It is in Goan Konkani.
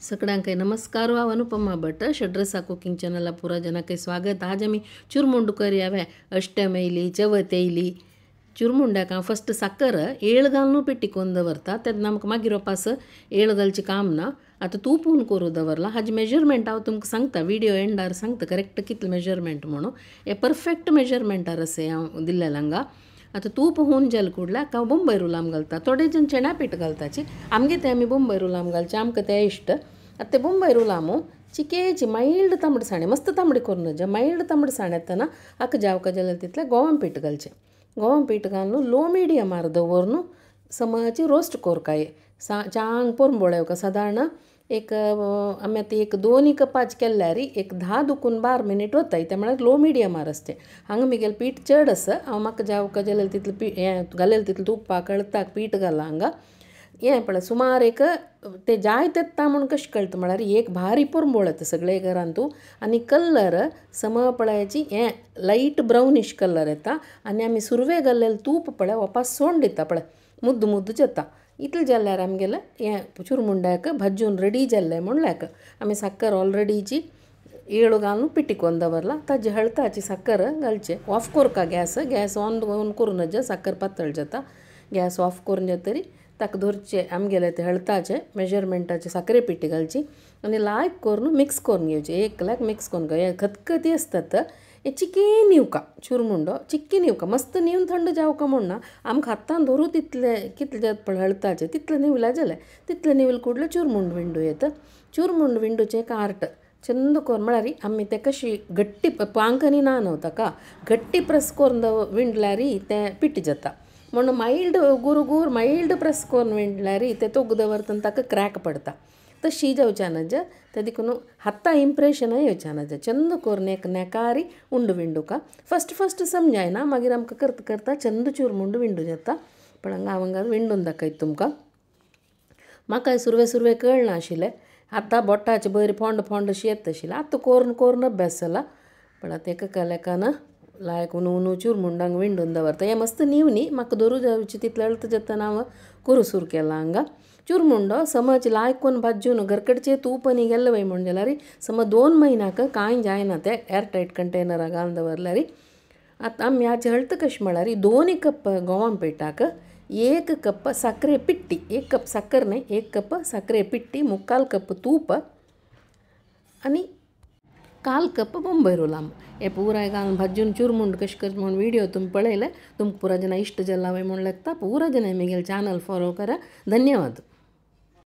सगळ्यांक नमस्कार. हांव अनुपमा भट, षड्रसा कुकिंग चॅनला पुरा जनाक स्वागत. आज आमी चुरमुंड करया. अष्टम येयली, चवथ येयली. चुरमुंड्याक हांव फस्ट साकर येळ घालून पिट्टी करून दवरता, तेन्ना आमकां मागीर वापास येळ घालचें काम ना. आतां तूप करून दवरला. हाजें मेजरमेंट हांव तुमकां सांगता, व्हिडियो एंडार सांगता करेक्ट कितलें मेजरमेंट म्हणून. हें परफेक्ट मेजरमेंटार आसा हांव दिल्लें हांगा. आतां तूप हून जालें कुडल्याक हांव बोंबय रुलाम घालता. थोडे जण चण्या पीठ घालताची, आमगे तें आमी बोंबय रुलाम घालचे, आमकां तें इश्ट. आतां तें बोंबय रुलाम चिकेची मायल्ड तांबडी साणें, मस्त तांबडी करून नज, मायल्ड तांबडी साणें येतना हाका जावका जाल्यार तितलें गोवा पीठ घालचें. गोवा पीठ घालून लो मिडियमार दवरून समाची रोस्ट कोरकाय चांग पोरंबोळेवका. सादारण एक आमी आतां एक 2 कपाच केल्यार एक 10 दुकून 12 मिनीट वताय. ते म्हळ्यार लो मिडियमार आसचें. हांगा म्हगेलें पीठ चड आसा, हांव म्हाका जावका जाल्यार तितलें पी हें घालें तितलें तुपाक हळताक पीठ घालां हांगा. हें पळय सुमार एक ते जाय तेत्ता म्हूण कशें कळटा म्हळ्यार एक भारी पोरंबोळ येता सगळे घरांत तूं, आनी कलर सम पळयाची हें लायट ब्रावनीश कलर येता. आनी आमी सुरवे घाल्लेलें तूप पळय वापास सोंड दिता, पळय मुद्द मुद्द जाता. इतलें जाल्यार आमगेलें हें चुरमुंड्याक भाजून रेडी जाल्लें म्हणल्याक आमी साकर ऑलरेडीची येळ घालून पिट्टी करून दवरला. ताजी हळताची साकर घालचें. ऑफ कोरका गॅस, गॅस ऑन ऑन करूं नज, साकर पातळ जाता. गॅस ऑफ करून जातरी ताका धरचें आमगेलें तें हळताचें मेजरमेंटाचें साकरे पिट्टी घालची आनी लायक करून मिक्स करून घेवचें. एक लायक मिक्स करून घेवचें. खतखती आसतात हें चिके निवका चुरमुंडो चिक्की निवका, मस्त निवन थंड जावका म्हूण ना, आमकां हातान धरू तितलें कितलें जाता पळय हळताचें तितलें निवल्या जालें. तितलें निवल कुडलें चुरमुंड विंडू येता. चुरमुंड विंडूचें एक आर्ट चंद करून म्हळ्यार आमी तें कशी घट्टी पांकनी ना न्हू ताका घट्टी प्रेस करून विंडल्यार तें पिट्टी जाता. म्हणून मायल्ड गुरुगूर मायल्ड प्रेस करून विंडल्यार तें तोग दवरतना ताका क्रॅक पडटा. तशी जावचें नज, तें देखून हाता इम्प्रेशनय येवचें नज. चंद करून एक नेकारी उंड विंडुका फस्ट फस्ट समजायना, मागीर आमकां करता करता चंद चुरमुंड विंडू जाता. पण हांगा हांव हांगा विंडून दाखयता तुमकां. म्हाका सुरवे सुरवे कळना आशिल्लें, आतां बोटाचें बरें फोंड फोंड अशें येता आशिल्लें. आतां करून करून अभ्यास जाला. पण आतां एका लेखान लायक उनू उनू चुरमुंडांक विंडून दवरता. हें मस्त नीव न्ही, म्हाका धरू जावचें तितलें अळत जातना हांव करूं सुरू केलां हांगा. चुरमुंडो समज लायक कोन्न भाजून घरकडचें तूप आनी गेल्लें वय म्हूण जाल्यार समज 2 म्हयन्याक कांय जायना तें एअरटायट कंटेनरा घालून दवरल्यार. आतां आमी हाचें हळत कशें म्हळ्यार 2 कप गोवा पिठाक 1 कप साकरे पिट्टी, 1 कप साकर न्हय, 1 कप साकरे पिट्टी, 3/4 कप तूप आनी 1/4 कप बोंबय रुलाम. हे पुराय घालून भाजून चुरमुंड कशें करचें म्हूण व्हिडियो तुमी पळयले, तुमकां पुरा जना इश्ट जाला वय म्हूण लागता. पुरा जना म्हगेलें चॅनल फॉलो करा. धन्यवाद.